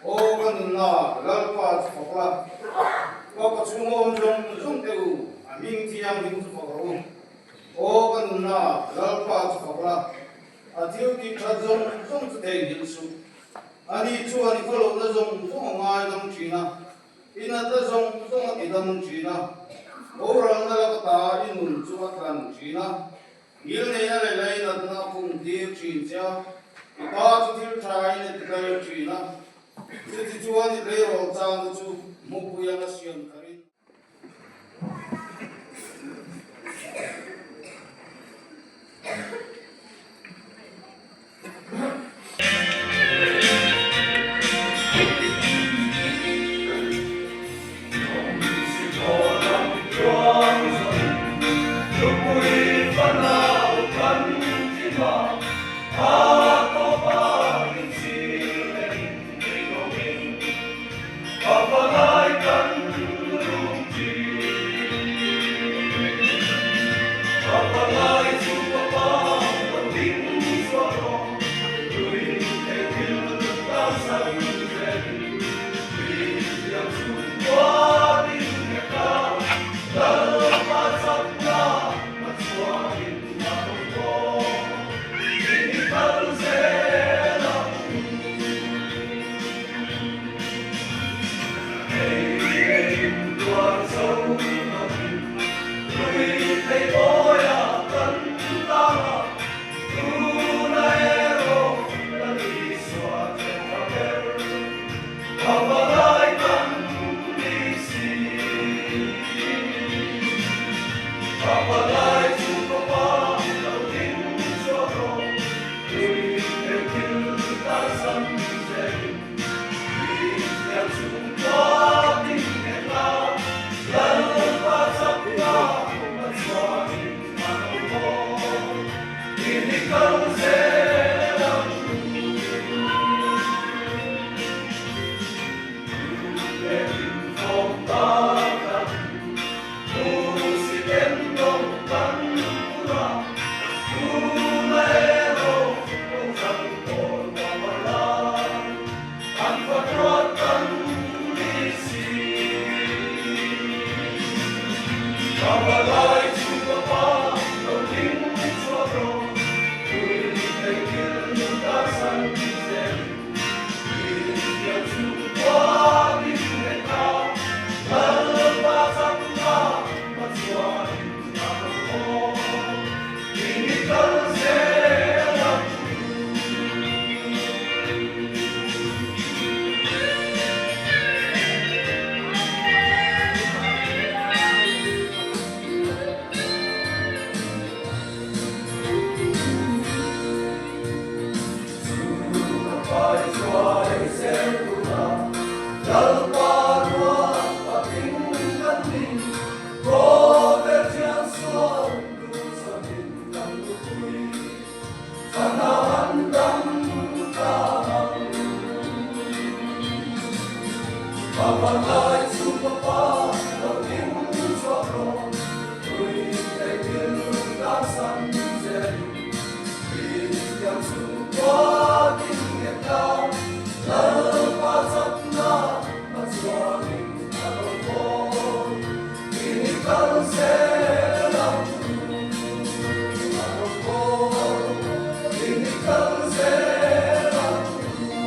Aw ka nunna Lalpa chu fak la, ka kawchhung awm zawng zawng te u, a hming thianghlim chu fak rawh u. Aw ka nunna Lalpa chu fak la, a thil tih that zawng zawng chu theihnghilh suh. Ani chuan i khaw lohna zawng zawng a ngaidam thin a, i natna zawng zawng a tidam thin a, boralna laka ta i nun chu a thlan thin a. Ngilneina leh leinatna a khum tir thin che a, i pa chu thil thain a ti tlair thin a, chuti chuan i tleirawl changte chu mupui anga siam tharin. Kai hruai zel tura Lalpa ruat patling kan ni, Khawvel thian sual duhsakin kan nupui fanau an dam tlang ang. Pavalai chhungkaw pa lo ding chhuak rawh, tui thei thil tan san zelin. Kristian chhungkua ding nghet la, Lalpa chakna a chuanin a lo kawl. Ini kal zel ang u, a lo kawl. Ini kal zel ang u.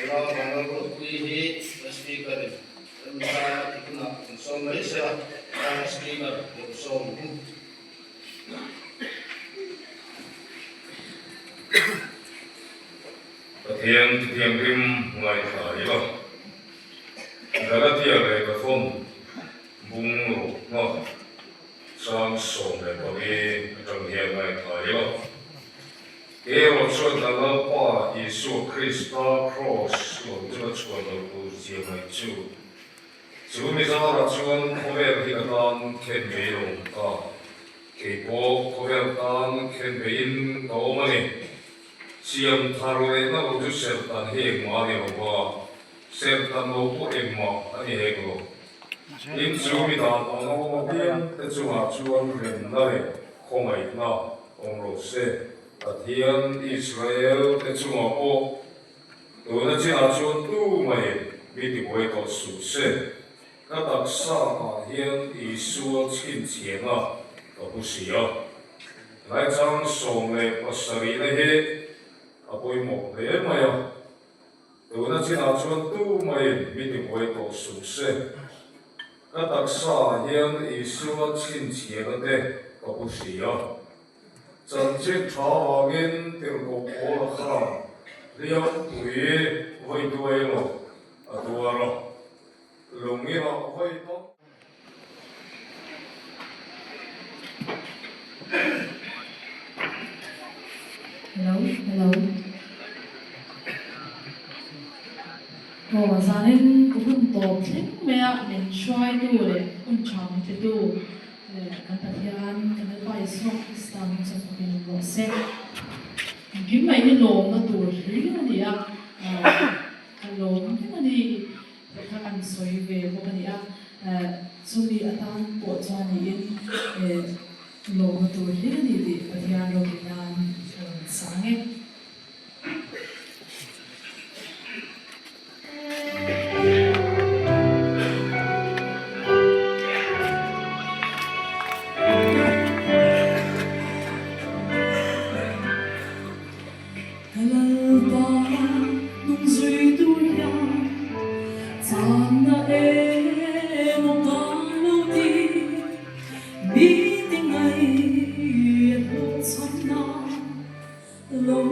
Nula Vanlalruatpuii hi Speaker in remchang a tih hunah kan sawm mai se a, Speaker lo sawm ang u. Pathian thianghlim ngaithla ila, Galatia lehkha thawn bung rukna chang 14 atang hian ngaithla ila. Erawh chuan kan Lalpa Isua Krista Kraws lo chu a chhuan lo tur zia mai chu. Chu mi zarah chuan khawvel hi ka tan khen mai lo ang ta. Kei pawh khawvel tan khen maiin ka awm a ni. Siam thar lehna lo chu serhtan hi engmah a ni lo va, serhtan lo pawh engmah a ni hek lo. Tin, chu mi dan ang a awm apiang te chungah chuan remna leh khawngaihna awm rawh se. Pathian Israel te chungah pawh tuna chinah chuan tu mai mi tibuai tawh suh se. Ka taksa ah hian Isua chhinchhiahna ka pu si a. Ngaichang 17 na hi a pawimawh hle mai a. Tuna chinah chuan tu maiin mi tibuai tawh suh se. Ka taksa ah hian Isua chhinchhiahna te ka pu si a. Chanchin tha vangin tirhkoh Paula khan hliampui vawi duai lo a tuar a, lungin ah vawi tam. Hello, hello. Aw, zanin hun tawp thleng maia min hruaitu leh hun tha min petu Kan Pathian, kan Lalpa Isua Krista hming chu fakin awm rawh se. Engkim mai hi lawmna tur hlir a ni a, ka lawm vek a ni tih kha kan sawi ve bawk a ni a, chumi atan pawh chuan niin lawmna tur hlir a ni tih Pathian ropui nan ka rawn sang e. Ka Lalpa nung zui tur hian chânna emaw ka lo ti, mi ti ngaih a hlawhchhamna. Lo.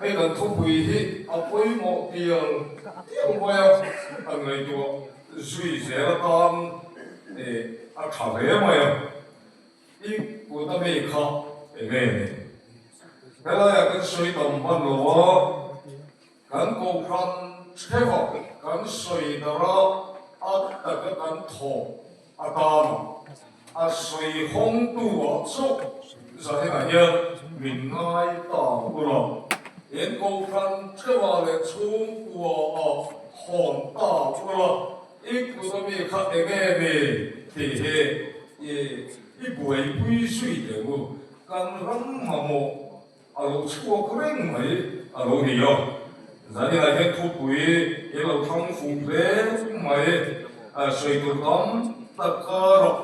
Hei kan thupui hi a pawimawh tial tial mai a, kan ngaihtuah zui zel atan a tha hle mai a. I kut a mi kha enge ni? Helaiah kan sawi tam hman lo a, kan kohhran theuha kan sawi darh a, a taka kan thawh atana a sawi hawngtu ah chauh zahenah hian min ngai ta ur a, in kohhran theuha leh chhungkua ah hawn ta ur a. I kut a mi kha eng em i tih hi i buaipui zui teh u, kan ram mamawh a lo chhuak reng mai a lo ni a. Zaninah hian thupui i lo thlang fuh hle mai, sawi tur tam tak karah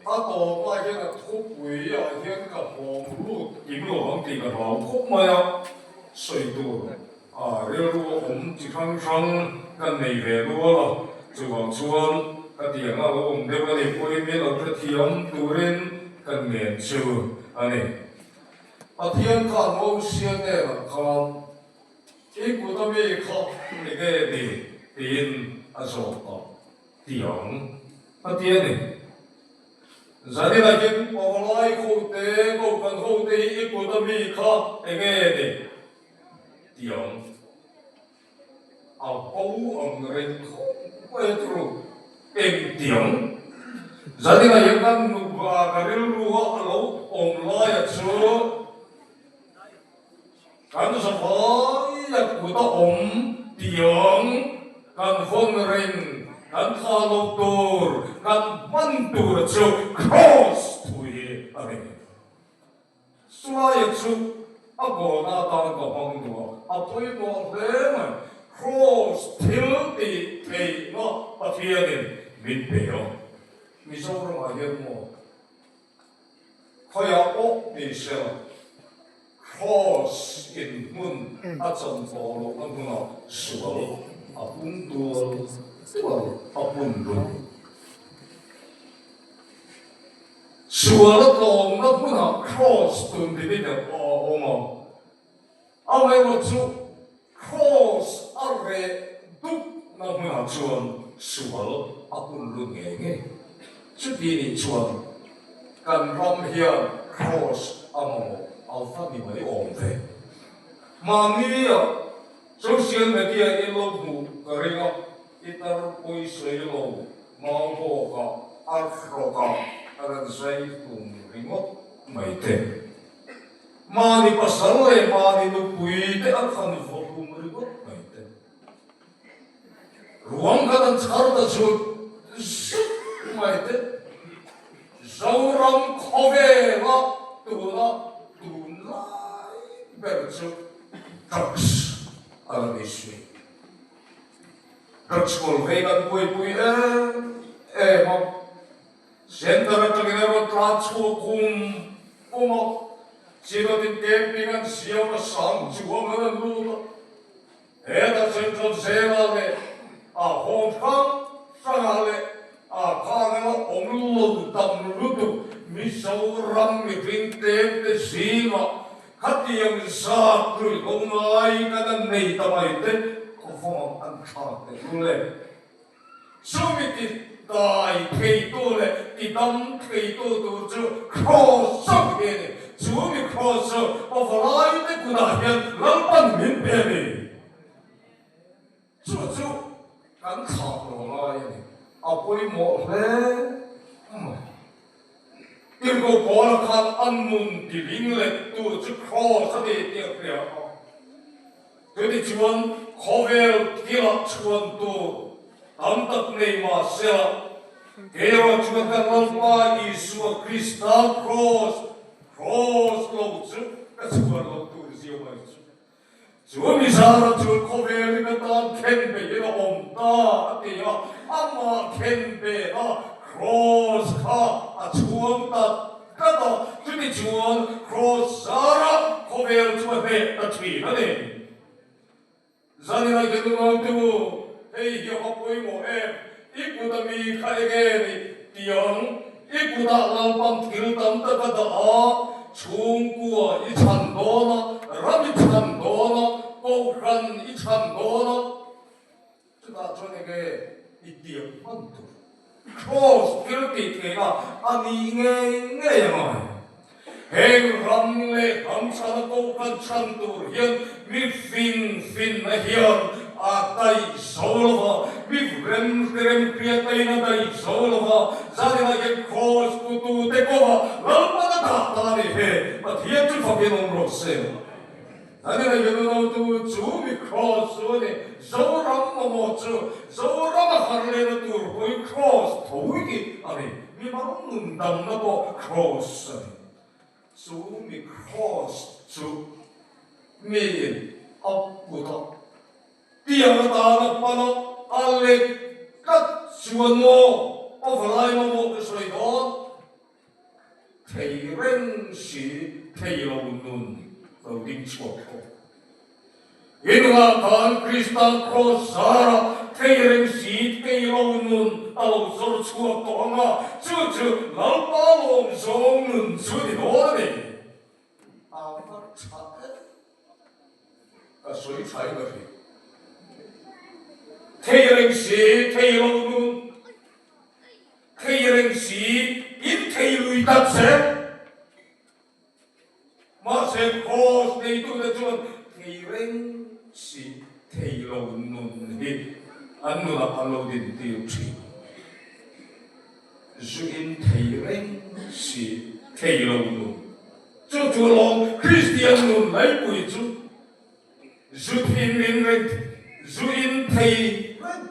a tawpah hian a thupui ah hian ka hlawm lut kim lo ang tih ka hlau khawp mai a, sawi tur A rilru a awm chi hrang hrang kan nei ve nual a, chuvang chuan ka tiang a lo awm deuh a nih pawhin min lo hrethiam turin kan ngen chu a ni. Pathian khan Mosia hnenah khan, I kut a mi kha enge ni? tiin a zawt a, tiang a ti a ni. Zanin ahin pawlai hote, kokan hote hi i kut a mi kha enge ni? Tiang a bo ang reng khawp mai a turu eng tiang zanin ah hian kan nupa ka rilru a a lo awm lai a chu kan zavai a kut a awm tiang kan vawn reng kan tha lo tur kan hman tur chu cross thu hi a ni. Chulaia chu a bawlna atan ka hmang duh a, a pawimawh hle mai. Kraws thil tih theihna Pathianin min pe a. Mizoramah hian maw khawiah pawh ni sela, Kraws in hmun a chan tawh lohna hmunah sual a pung tual tual a pun lut. Sual a tlawmna hmunah Kraws tun dinin a awm a, amaherawh chu Kraws a reh dupna hmunah chuan sual a hun lut ngei ngei. Chuti nih chuan kan ram hian Kraws a mamawh a va ni mai awm ve. Mahnia social media in lo hmuh ka ring a, i tar pawisawi lo. Mau bawka a hrawka a rawn zai hlum ringawt mai te. Mahni pasal leh mahni nupui te an han vaw hlum ringawt mai te. Ruang khan an chhar ta zut zut mai te. Zoram khawvela tuna tunlai ber chu drugs a la ni si. Drugs kawl vei kan buaipui em em a, center atangin a rawn tlan chhuak hum hum a, Synod in camping an siam a sang chuang an an lut a, hetah Central Jail ah leh a home hrang hrang ah leh a khang anga awm lo tam lutuk Mizoram mihring tlem te zingah Khatiang zat ruihhlo ngai kan an nei ta mai te khawvawng an thlak teh lul e. Chumi ti Kai theitu leh tidam theitu tur chu Kraws chauh hi a ni. Chu mi Kraws chu pavalaite kutah hian Lalpan min pe a ni. Chu chu kan thlak lo ngai a ni. A pawimawh hle mai. Tirhkoh Paula khan a nun tiling lettu chu Kraws a ni tih a hria a. Chutichuan khawvel thilah chhuan tur tam tak nei mah sela, keimah chuan kan Lalpa Isua Krista Kraws, Kraws lo chu ka chhuan lo tur zia mai chu. Chu mi zara chuan khawvelin atan khen beihin a awm ta a ti a, amah khen bena Kraws kha a chhuang ta tlat a, chutichuan Kraws zara khawvel chu a hneh ta thin a ni. Zaninai te nunau te u, hei hi a va pawimawh em, i kut a mi kha enge ni tiang, i kutah Lalpan thil tam tak a dah a, chhungkua i chhan dawn a, ram i chhan dawn a, kohhran i chhan dawn a, chutah chuan enge i tiang hman tur. Kraws thil tih theihna a nih ngei ngei a ngai. Heng ram leh hnam chhana kohhran chhan tur hian mi fing finna hian a daih zo lo va, mi rem rem hriataiin a daih zo lo va, zaninah hian kraws putute kawngah Lalpan a dah ta a ni he, Pathian chu fakin awm rawh se. Zaninah hian unautu chu mi kraws chu a ni, Zoram mamawh chu Zoram a har lehna tur pawhin kraws tho hi a ni. Mi mang nun damna pawh kraws a ni. Chu mi kraws chu miin a kut a tiang atana hman a, a lek tlat chuan maw a valai mamawh ka sawi dawn? Thei reng si thei lo nun lo ding chhuak tawh. Inngah khan Krista Kraws zara thei reng si thei lo nun a lo zawr chhuak tawh ang a, chu chu Lalpa lawm zawng nun chu ni dawn a ni. A va tha em! Ka sawi tha in a hria. Thei reng si thei lo nun. Thei reng si in thei lui tak se. Mahse Kraws neitute chuan thei reng si thei lo nun hi an nunah an lo dintir thin. Zu in thei reng si thei lo nun. Chu chu lawm Kristian nun laipui chu zu thin in reng zu in thei reng.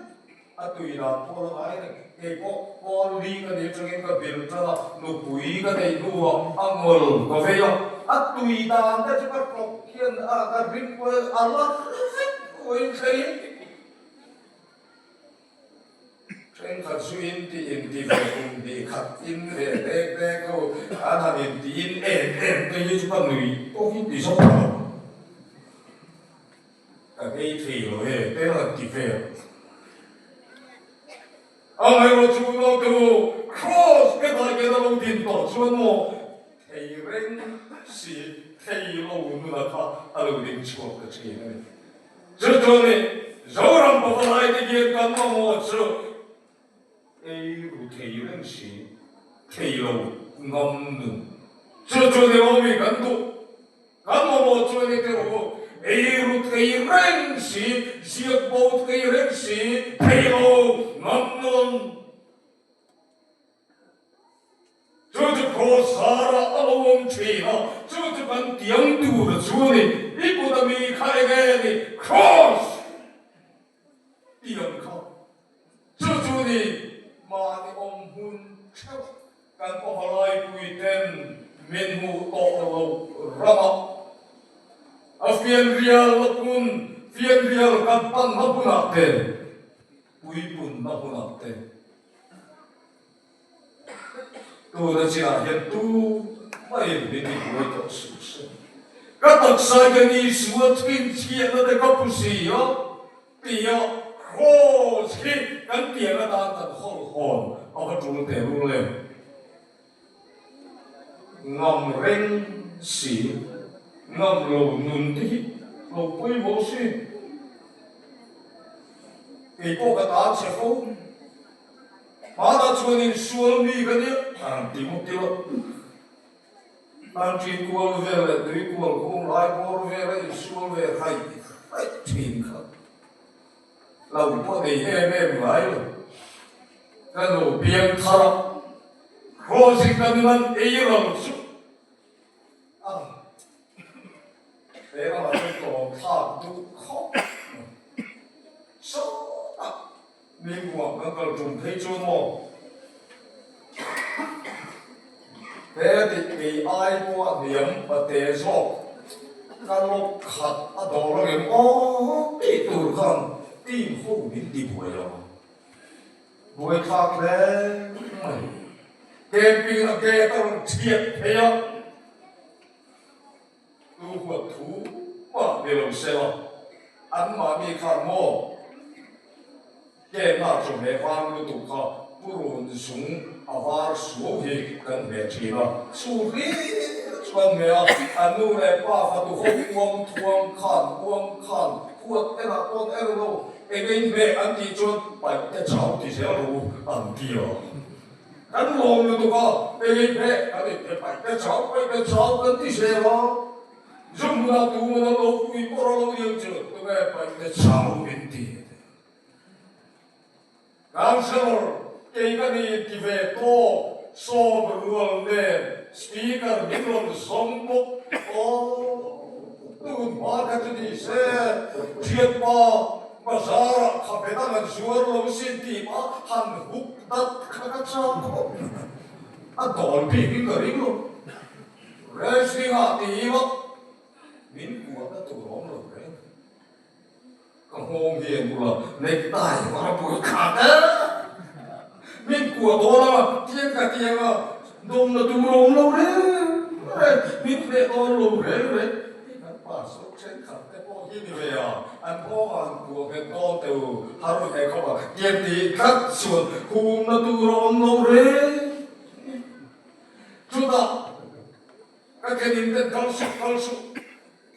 A tui dan pawh la ngai reng. Kei pawh pawl li ka nih atangin ka bil tan a, nupui ka neih hnuah a ngawl ka vei a. A tui dan te chu ka tlawk hian a ka ring pawh hian a la hre vek uain thleng in thenkhat zu in ti in ti ve kum hnih khat in ve dek dek ho an han in ti in em em te hi chu ka nui pawh hi ti zawk lo. Ka ngei thei lo e, te rawn ti vel. Amaherawhchu chu naute u, Kraws ka dai ken a lo din tawh chuan maw thei reng si thei lo nuna kha a lo ding chhuak ta thin a ni. Chu chuan i Zoram pavalai te hian kan mamawh chu ei ru thei reng si thei lo ngam nun. Chu chuan i lo mi kan duh. Kan mamawh chu enge teh rawh u, ei ru thei reng si, ziak bo thei reng si, thei lo ngam nawn. Chu chu Kraws zara a lo awm thin a, chu chu kan tiang tur chu a ni. I kut a mi kha enge ni, Kraws tiang kha. Chu chu ni, mahni awm hmun theuh Kan pawhalaipui ten min hmuh tawh lo ramah a fianrial na hmun, fianrial kan panna hmunah te, puipunna hmunah te tuna chinah hian tu maiin min tibuai tawh suh se. Ka taksa hian Isua chhinchhiahna te ka pu si a. Tia Kraws hi kan pian atan kan hawl hawn a va tul teh rul em? Ngam reng si, ngam lo nun te hi lo pawimawh si. Kei pawh ka tan che fo. Hmanah chuan insual mi ka nia a han ti ngawt ila. An ṭin kual vel leh tui kual hung lai bawr vela insual ve haih haih ṭhin kha lo pawh nei em em ngai lo. Ka nu piang thar a, Rose-i ka nun an ei ro chu a he lamah chuan tlawm thlak duh khawp mai. Sawtah Mingmuah kan kal tum phei chuan maw he tih kei ai pawh a hniam pate zawk ka lawk khat a dawr angem aw tih tur khan team ho min ti buai lo. Buai thlak hle mai. Camping a gate a rawn thiat phei a, tu huat thu mah ni lo se la, anmahni khan maw Kena chawhmeh var lutuk kha purun zung a var suau hi kan hmeh thin a, chu hlir chuan hmeh a, an nu leh pa fatu ho uang thuang khan uang khan huat enah pawn er lo, eng ei hmeh an tih chuan paih te chau ti zel rawh u an ti a. Kan lawm lutuk a, eng ei hmeh kan inpe paih te chau paih te chau kan ti zel a, zu hmunah tu hmun an lo pui pawh a lo liam chu tunge paih te chau min ti a ti. Councillor kei ka ni ti ve tawk sawm rual nen speaker min rawn zawm bawk aw tun hma kha chu ni se thianpa bazar ah kha be dang an zuar lo sin tih pah han huk dat kha ka chak khawp a dawl bik in ka ring lo wrestling ah ti ila min kuahna tur awm lo reng. Ka nghawng hi an ula, necktie var a buai khat a, min kuah dawn a, tiang ka tiang a, dawmna tur a awm lo reng reng, min hneh dawn lo reng reng. Hei kan pastor thenkhat te pawh hi ni ve a, an nghawngah an kuah nghet dawn teh u, har he khawp a, tiang tih tlat chuan humna tur a awm lo reng. Chutah ka thenin ten kal suh kal suh.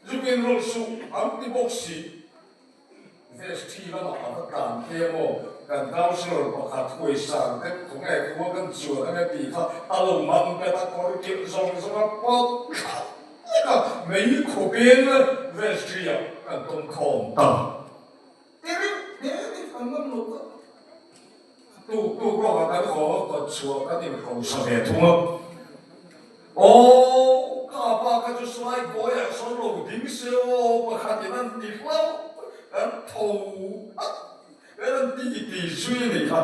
Zuk in rawlh suh an ti bawk si. Vesti lamah a va tlan phei a maw? Kan councillor pakhat huaisang deuh khaw nge khua kan chuan ange tih kha a lo man bet a kawr kilh zawng zawng a pawt thlap vek a, mei khawpin vesti ah kan tawm khawm ta. Ti reuh hle ni kan ngam lo kha. Tuk tuk rawk ah kan haw a kawt chhuah kan inhrosa ve thung a. Aw ka pa kha chu slide boy ah sawn lo ding se aw pakhat in an ti hlauh kan tho at kan an ti ti zui a nih kha.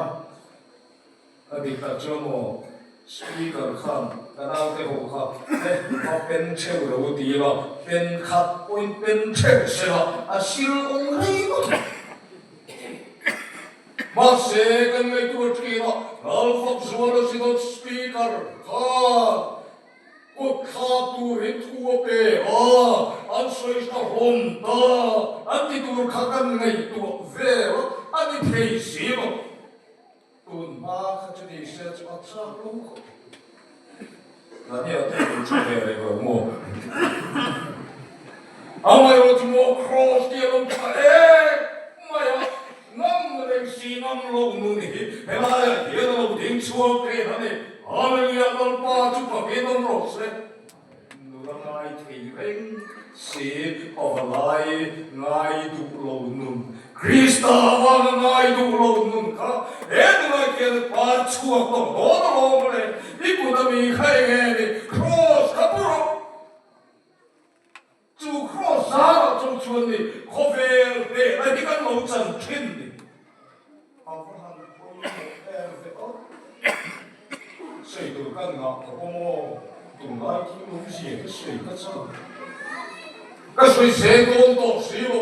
A dik tak chuan maw speaker khan ka naute ho kha he a pen theuh lo u ti ila pen khat pawhin pen theuh se la a sil awm rei ngawt ang. Mahse kan ngaihtuah thin a Lalfak zuala Synod speaker khan kut thlak turin thu a pe a, an sawi tha hlawm ta an ti tur kha kan ngaihtuah vel a, a ni thei si lo. Tun hma kha chu ni se chu a chak lo khawp. Nania te in chu ve reng lo maw? Amaherawh chu maw Kraws ti a lo tha em mai a, ngam reng si ngam lo nun hi helaiah hian a lo ding chhuak thin a ni. Hallelujah Lalpa chu fakin awm rawh se. Nula ngai thei reng si pavalai ngai duh lo nun, Krista avanga ngai duh lo nun kha he nula khian par chhuak tawh dawn alawm le, i kut ami kha eng nge ni, Kraws kha pu rawh. Chu kraws zarah chauh chuan ni khawvel hnehna hi kan lo chan thin ni. A va han pawimawh em ve aw. Sawi tur kan ngah khawp a maw? Tunlai thil awmzia ka sawi ka chang. Ka sawi zel dawn tawh si lo.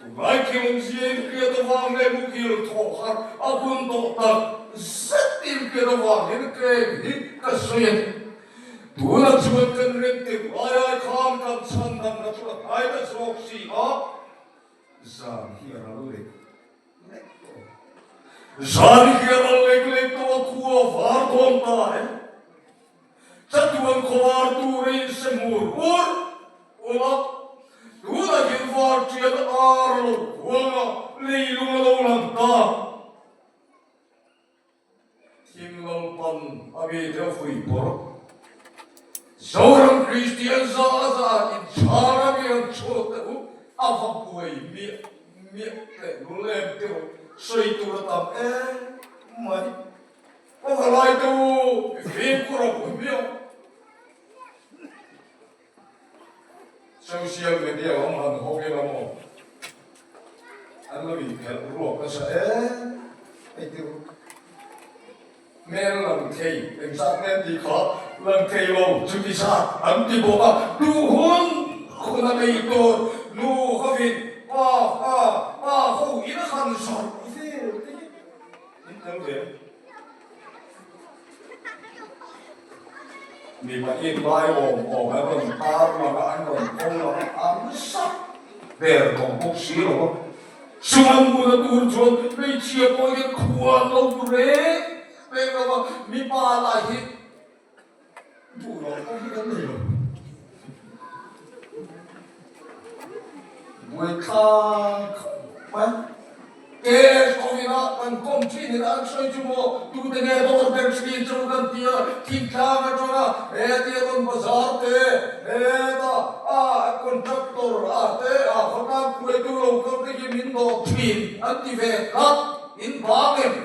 Tunlai thil awmzia in hriat avang leh muhil thawh har a hun tawh tak zet in hriat avangin tlem hi ka sawi a ni. Tunah chuan kan rem tirh lai ai khan kan chhan dangna chu a hnai ta zawk si a. Zan hi a ral lek lek tawh a. Zan hi a ral lek lek tawh a, khua var dawn ta e. Chatuan khawvar turin se hmur hmur ula, tunah hian var tian ar lo khuanga leilung a lo lang ta. Thim Lalpan a mite a fuihpawrh. Zoram Kristian za za inchhar a mi an chhuak te u a va buai miah miah teh lul em ti rawh sawi tur a tam em mai. Ka valai te u i fimkhur a pui miau. Social media lam han hawk ila maw an lo inphelh ruak nasa em hei ti ru. Hmel lang thei engzat nge an tih kha lang thei lo chuti zat an ti bawk a, duh hun hun a nei tur nu hovin pa pa pa ho in a han zawrh vel te hi in tel ve. Mipa in lai awm awm an rawn tar lang a, an rawn pho lang a, an sak ber tawh bawk si lo a. Chuan hmuna tur chuan hmeichhia pawh hian khua an lo bu reng reng lo a, mipa lah hi duh loh pawh hi kan nei lo. Buaithlak mai. Cash kawngin a kan kawm thin in an sawi chu maw tute nge dawr ber thin chu kan ti a, thingtlang atanga he tia rawn bazar te, heta a contractor a te a khawtlang hruaitu lo kal te hi min dawr thin an ti ve tlat in bang em?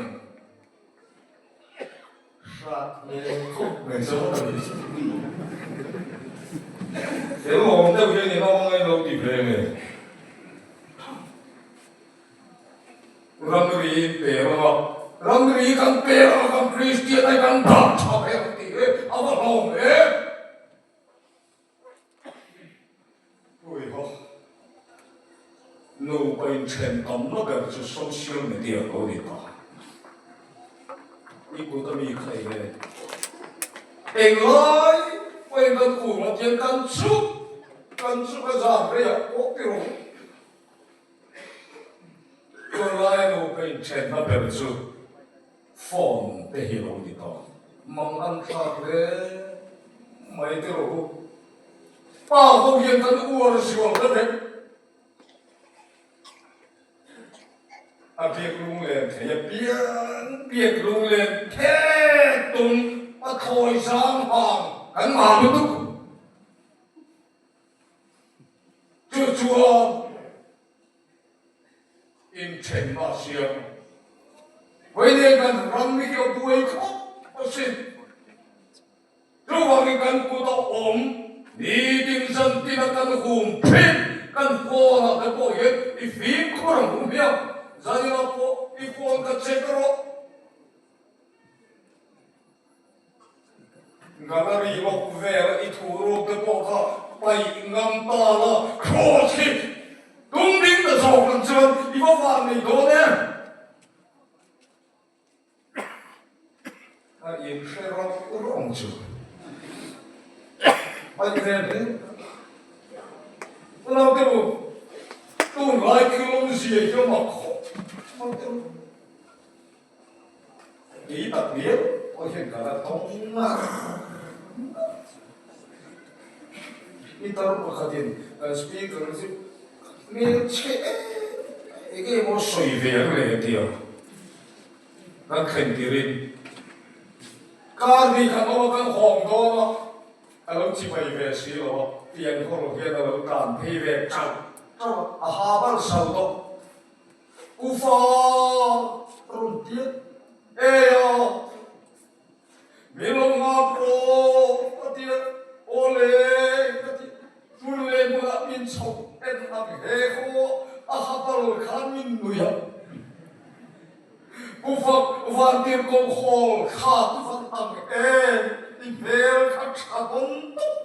Hrat hle khawp mai zawng a ni. Fel awm deuh hian in awm angai lo ti ve nge. Ramri in pe ang a, ramri kan pe ang a kan Kristian ai kan dah tha ve ang tih hi a va hlawm em. Puiho, nupa inthen tamna ber chu social media lo ni ta. I kut a mi kha eng nge? Englai pawhin kan khum a tiang kan chuk kan chuk a zan reiah pawh ti rawh. Tunlaia nupa inthenna ber chu Phone te hi lo ni tawh. Mang an thlak hle mai te rawh u. Pa ho hian kan uar zual ta vek. A biak lunglen thei a pian biak lunglen phet tum a thawi zang hang kan ngah lutuk. Chu chuan. Inthenna a siam. Vawiin kan ram hi a buai khawp asin. Chuvangin kan kut a awm nitin zantin a kan hum thin kan phone ah te pawh hian i fimkhur ang hum hian zaninah pawh i phone ka check rawh. Gallery lawk vel i thu ruk te pawh kha paih ngam ta la, cross hi tum ding ta zawk ang chuan i va van nei dawn em? A in hre rawk rawng chu paih ve hle. Naute u, tunlai thil awmzia hi a mak khawp naute u. Kei tak hmel pawh hian ka la tawng ngar ngar. Pitar pakhatin kan speaker chu hmel chhe em eng emaw sawi ve ang le tia kan thlen tirin kar ni khan awm a kan hawng dawn a, a lo chibai ve si lo a, pian hawr hian a lo tlan phei ve chauh chauh a, a ha bal so tawh. Ufa rawn ti e a, min lo nghak rawh ka ti a, awle ka ti, hmun leh hmunah min chhoh en ang he khaw a ha bal khan min nui a, Ufa vantirhkoh hawl kha tu van ang em i hmel kha tha dawn tawp,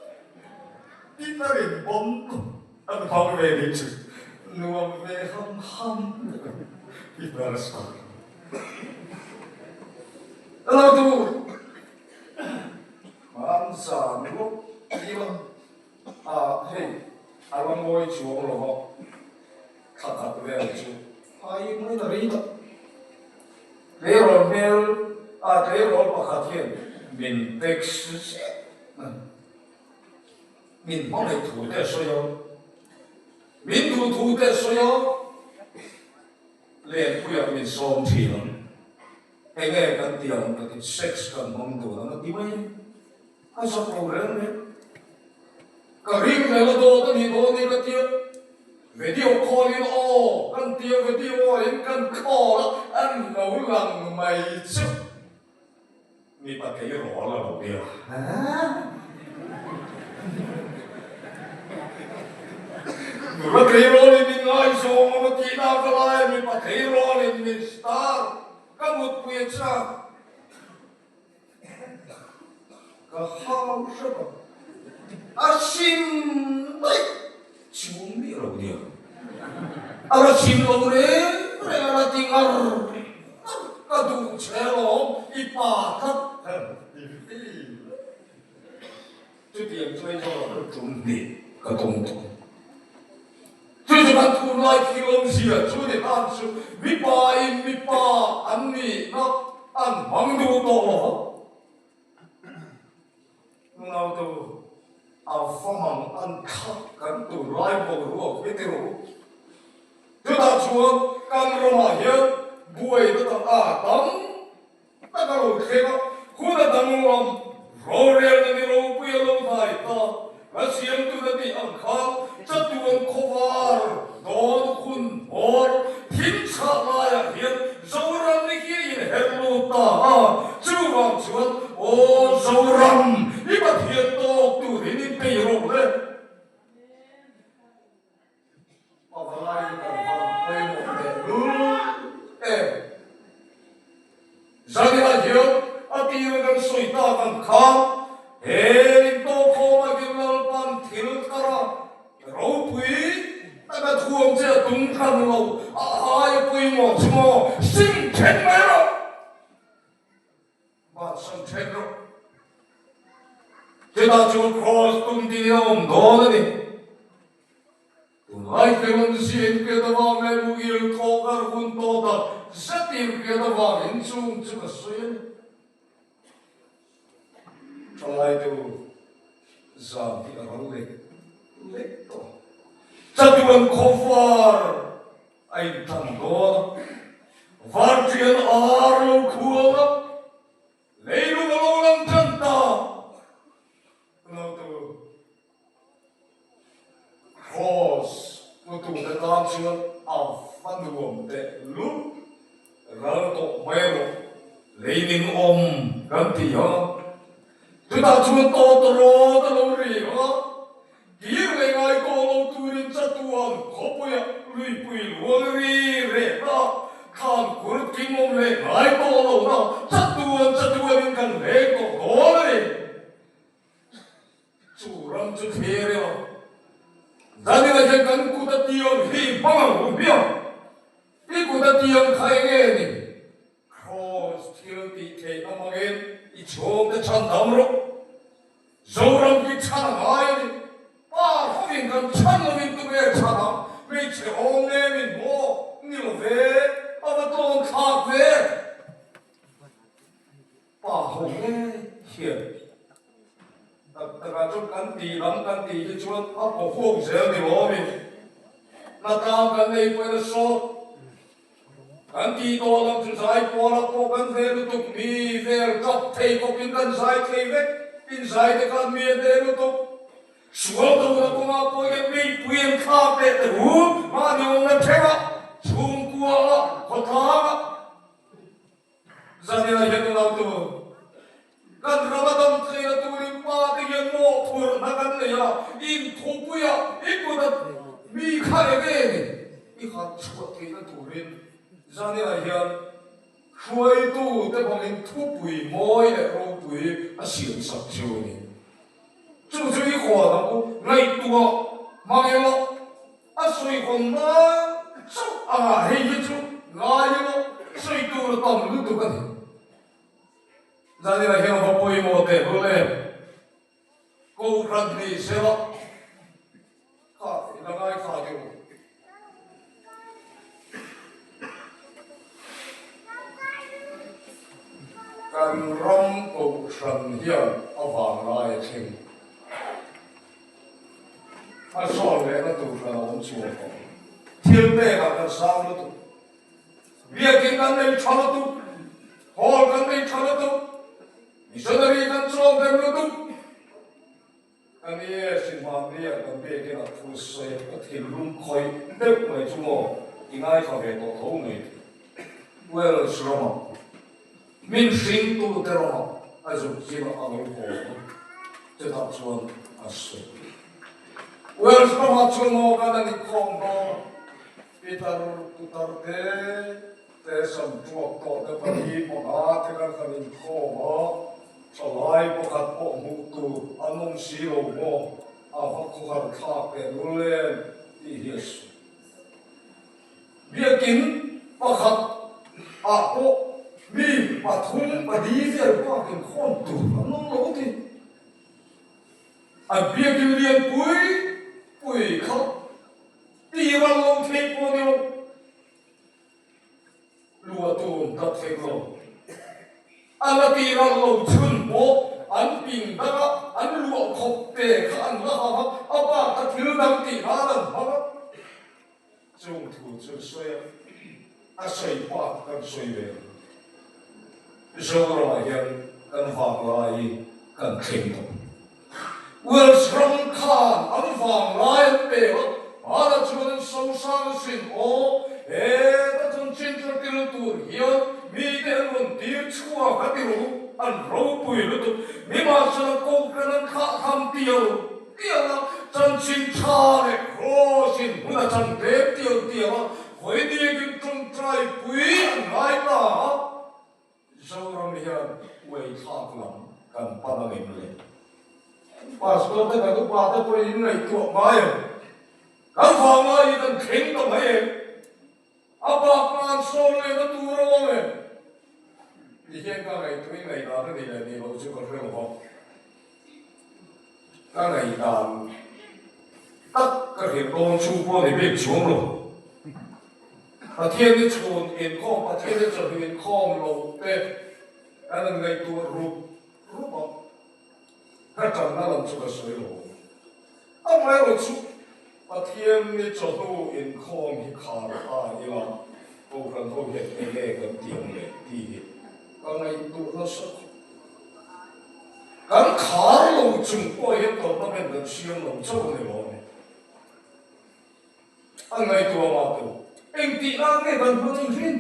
i tarin bawm tawp. An hmang ve nih chu nuam ve ham ham i hnar sa. Lo tur hman zan lawk ila a hei a la ngawi chuang lo va, thla khat vel chu ai mai na rei tak. Tleirawl hmel a tleirawl pakhat hian min text zet a. Min hmangaih thu te a sawi a, min duh thu te a sawi a, Lenpuiah min sawm thin ang. Enge kan ti ang ka ti, sex kan hmang dun ang a ti mai a ni. A zak lo reng reng. Ka ring hlel a dawt a nih dawn ni ka tia. Video call in aw kan tia video in kan call a an lo lang mai chu. Mipa tleirawl a lo nia. Nula tleirawl in min ngaizawng awm a tihna ka lai a mipa tleirawl in min star ka mutpui a chak. Ka hau hrep a, a sim daih chung miah lo nia. A la sim lo reng reng a la ti ngar ngar, ka duh che alawm i pa tlat Chutiang chu Aizawl ah ka tum hnih ka tum tawh. Chu chu kan tunlai thil awmzia chu ni tan chu mipa in mipa an nihna an hmang duh tawh lo va. Nunautu a famang an thlak kan tunlai boruak hi ti rawh u. Chutah chuan kan ramah hian buaina tam a tam Tak a lo thleng a, hun a danglam, rorelna ni ropui a lo hnai ta, ka siamtun a tih ang khan chatuan khawvar dawn hun hmawr thim chhah laiah hian Zoram ni hi a inherh lut ta a, chuvang chuan aw Zoram, i Pathian tawk turin inpeih rawh le. Pavalai kan van pawimawh teh lul em. Zanina hian a tira kan sawi tak ang khan he intawhkhawm akin Lalpan thil thar a ropui taka thuam che a tum hran lo, a aia pawimawh chu maw sim then mai rawh. Mahse then rawh. Chutah chuan Kraws tum ding a awm dawn a ni. Tunlai Felon zia in hriat avang leh muhil thawk ar hun tawh tak zet in hriat avangin chung chu ka sawi a ni. Thalaitu zam hi a ral lek lek tawh. Chatuan khawvar a intan dawn a, varṭian ar lo khuang a, leilung a lo lang tan ta. Notu Kross putute tan chuan a va nuam teh lut ral tawh mai rawh, lei ning awm kan ti a, chutah chuan tawtawrawt a lo ri a, Kir leh ngai tawh lo turin chatuan khawpuia luipui luang ri rehna thlan kur tling awm leh ngai tawh lohna chatuan chatuanin kan leng tawh dawn a ni. Chu ram chu thlir ila, Daniel-a hian kan kut a tiang hi hmang ang u hmiang. I kut a tiang kha eng nge ni? Kraws thil tih theih amangin i chhungte chhan dam rawh. Zoram hi chhan a ngai a ni. Pa hovin kan chhan lovin tunge chhan ang? Hmeichhe awm nge min maw? Ni lo ve, a va tlawn thlak ve. Pa ho nge hian tak takah chuan kan tih lam kan tih hi chuan a paw huak zel ni lawmin hna tlang kan nei pawhin a sawt. Kan tih tawh lam chu zai pawlah pawh kan ve lutuk, mi vel tap thei bawkin kan zai thei vek, in zai te khan mi a hneh lutuk. Sual dona kawngah pawh hian meipui an thlak leh te hu, mahni awmna theuhah, chhungkuaah, khawtlangah. Zanina hian u nautu, kan ram a dam theihna turin pa te hian mawhphurhna kan nei a, inthupuia i kut a mi kha eng nge ni i han chhuah theihna turin Zanina hian hruaitu te hmangin thupui mawi leh ropui a siam sak chu a ni. Chu chu i huan ang u, ngaihtuah hmang emaw, A sawi hawn nan chauh anga hei hi chu ngai emaw sawi tur a tam lutuk a ni. Zanina hian va pawimawh teh hlul em? Kohhran ni sela kha i la ngaithla deuh ang. Kan ram kohhran hian a vanglai a thleng. A sawn lehna tur hran a awm chuang tawh. Thil pekah kan sang lutuk. Biakin kan nei tha lutuk. Hall kan nei tha lutuk, missionary kan chawm dem lutuk. Ka ni e, Hrinhmahnia kan biakin a thu sawi a thinlung khawih deuh mai chu maw i ngaithla ve tawh tho mai. Welsh ramah min hringtute ramah a zuk zin a lo haw a, chutah chuan a sawi. Welsh ramah chuan maw kan an inkhawm dawn a, Pitar putar te te sam tuak tawh te pahnih panga te kan han inkhawm a, thalai pakhat pawh hmuh tur an awm si lo maw, a va khawhar thlak teh lul em tih hi a sawi. Biakin pakhat ah pawh mi pathum pali vel bak inkhawm tur an awm lo ti. An biakin lian pui pui kha Ti ral lo theih pawh ni lo, lu a tum tak thei lo. A la ti ral lo chhun pawh an ping dang a, an luah khawp te kha an la hang a, a bak kha thil dang tih nan an hmang a. Chung thu chu sawi a, a sawi bak kan sawi ve lo. Zoramah hian kan vanglai kan thleng tawh. Welsh ram khan an vanglai an pek a, hmanah chuan an sosang asin aw, heta chanchin thar til tur hian mite an rawn tir chhuak a ti ru, an ropui lutuk. Nimahsela Kohhran an thlah tham tial tial a, chanchin tha leh Kraws in hmun a chan tlem tial tial a, Vawidiakin tawngtai pui an ngai ta a. Zoram hian uaithlak lam kan pan a ngem le? Pastor te kan upa te pawhin in ngaihtuah ngai em? Kan vang laiin an thleng ta mai em? A bak nan sawn lehna tur a awm em? Ti hian ka ngaihtuah in ngaihdan a ni leh ni lo chu ka hre lo va. Ka ngaihdan tak ka hrilh dawn chu pawh ni bik chuang lo. Pathian ni chhun inkhawm, Pathian ni chawhnu inkhawm lo te kan han ngaihtuah rup rup a, ka tanna lam chu ka sawi lo. Amaherawhchu Pathian ni chawhnu inkhawm hi khar ta ila Kohhran ho hian eng nge kan tih ang le tih hi ka ngaihtuah nasa khawp. Kan khar lo chung pawh hian tournament kan siam lo chauh a ni lo a ni. A ngaihtuah mah tu engtih nan nge kan hman ang thin?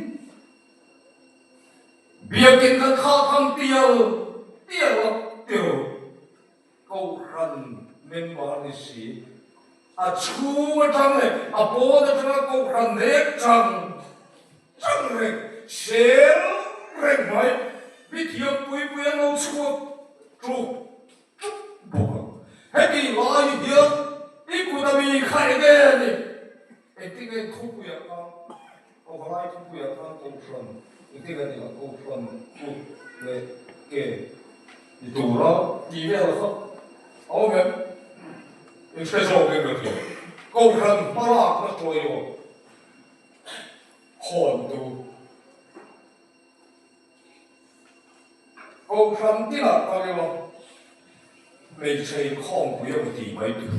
Biakin kan thlah tham tial tial a tirh Kohhran member ni si. A chhung atang leh a pawn atanga Kohhran nek chang chang reng, sel reng mai, mithiam pui pui an lo chhuak tluk tluk bawk ang. Heti lai hian i kut a mi kha eng e ni? Engtin nge thupuiah khan, Awvalai thupuiah khan Kohhran engtin nge ni a Kohhran kut leh ke ni tura tih vel kha a awm em? In hre zawk em ka hria. Kohhran hmalakna tawiawm hawntu. Kohhran tinah kal ila hmeichhe inkhawmpui emaw tih mai tur.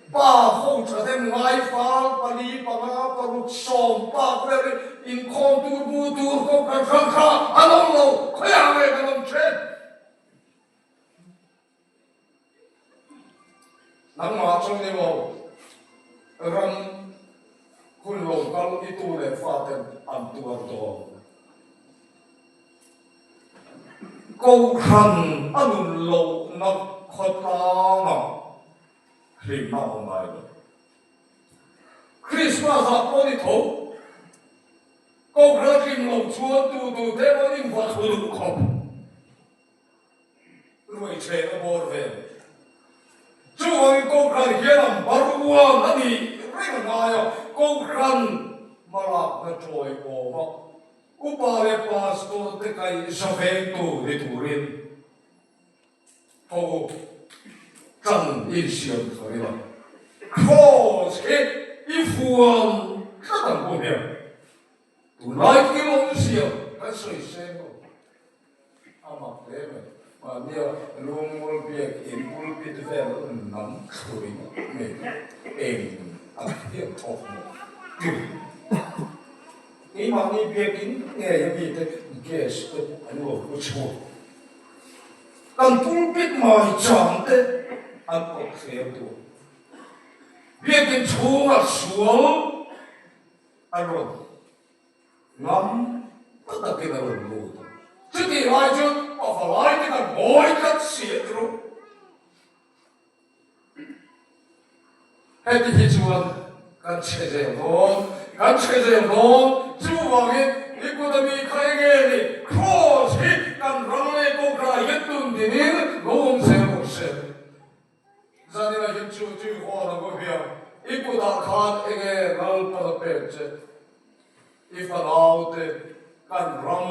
Pa ho thahnem ngai fal pali panga paruk sawm pak vel inkhawm tur bu tur kohhran hrang kha an awm lo, khawiah nge kan awm then? Nangmah chuan ni maw ram hun lo kal i tu leh faten an tuar dawn? Kohhran a nun lohna khawtlangah hlimna a awm ngai lo. Krismas ah pawh ni tho, Kohhran a hlim loh chuan tu tu te pawh in huat thu duh khawp. Ruaichheng a bawr vel. Chuvangin Kohhran hian an baruang a nih reng a ngai a, Kohhran hmalakna tawi awm a, upa leh pastor te kaihza vengtu ni turin ho tan insiam thar ila. Kraws hi i fuam tlat ang pawh hian tunlai thil awmzia kan sawi seng lo. A mak hle mai. Mahnia lungmul biak in pulpit vel nam thlui mai eng tak hian thawk maw? Tiu. Keimahni biakin ngei a mite gas te an lo pu chhuak. Kan pulpit mai chang te an awp thler tur. Biakin chhunga sual a rawn ngam ta takin a rawn lut a. Chutih lai chuan a valai te kan ngawi tlat si a ti rawh. Heti hi chuan kan chhe zel dawn, kan chhe zel dawn. Chuvangin i kuta mi kha enge ni? Kraws hi kan ram leh kawkrai hian tun dinin lo awm zel bawk se. Zanina hian chu chu i hawn ang u hian i kutah khan enge Lalpan a pek che? I fanaute kan ram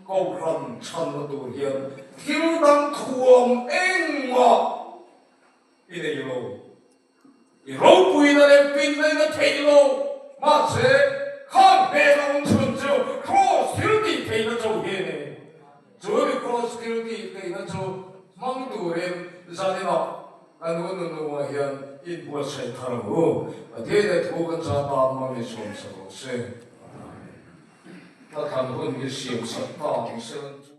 kohhran chhanna tur hian thil dang thuam engmah i nei lo. I ropuina leh pinnaina theih lo. Mahse, khan hmel a awm chhun chu Kraws thil tih theihna cho hi a ni. Chu mi Kraws thil tih theihna chu hmang turin zaninah kan u nunua hian inbuatsaih thar ang u. Pathian leh thu kan za tan mang i chhuam sak rawh se. Amen. Ka thlan hun hi siam sak ta ang se lan chu.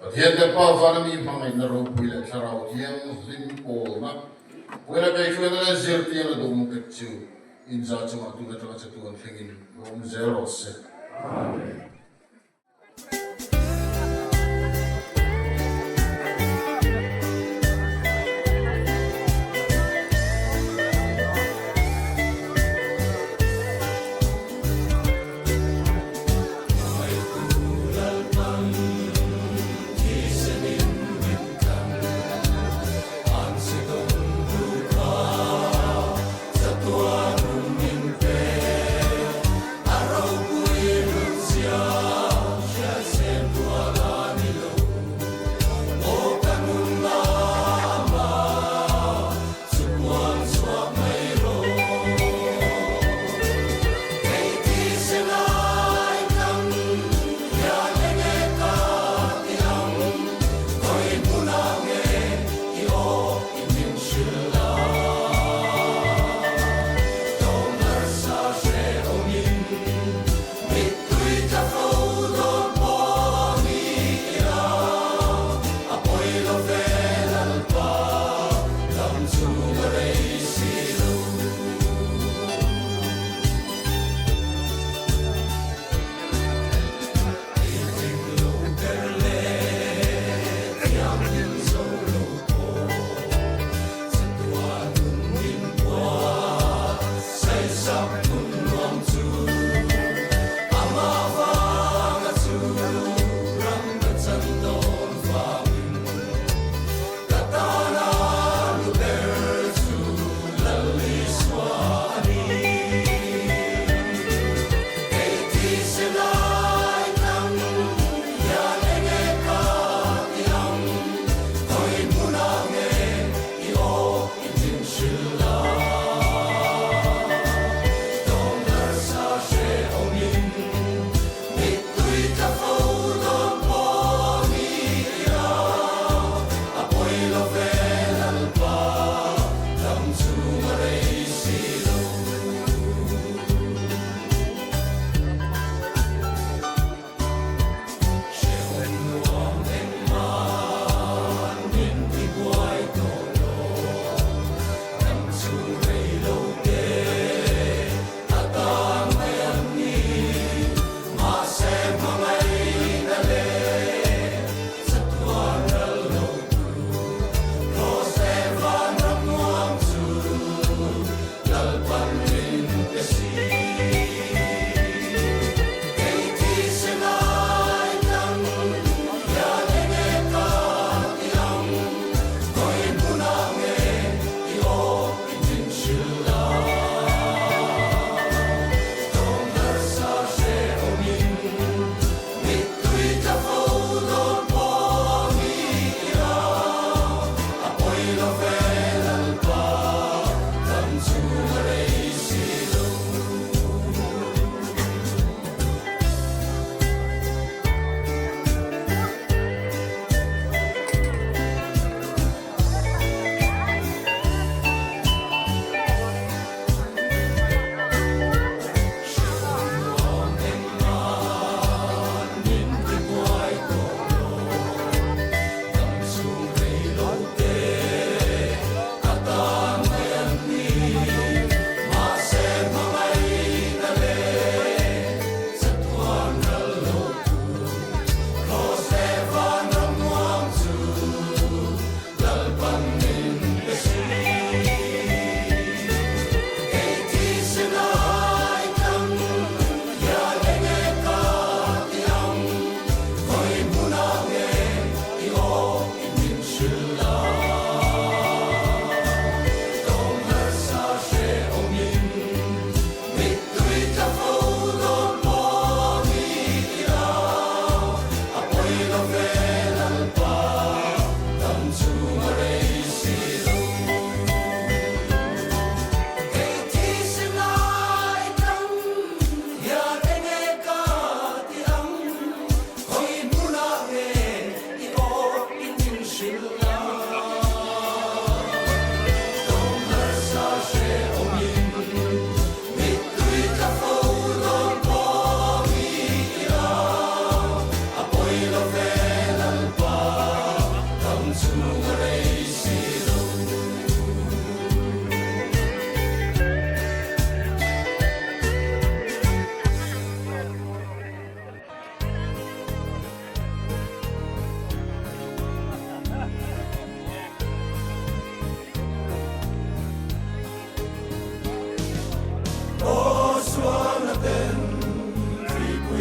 Pathian te Pa vana mi hmangaihna ropui leh thlarau thianghlim pawlna puina beihruaina leh zirtirna duhawm pek chu inzah chungah tun atanga chatuan thlengin lo awm zel rawh se. Amen.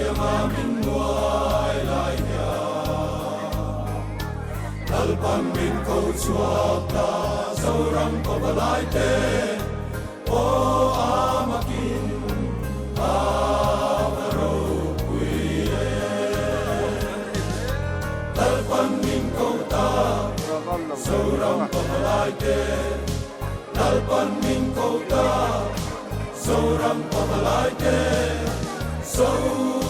rianga min nuai lai hian Lalpan min ko chhuak ta Zoram pavalai te Aw a makin a va ropui e Lalpan min ko ta Zoram pavalai te Lalpan min ko ta Zoram pavalai te Zoram.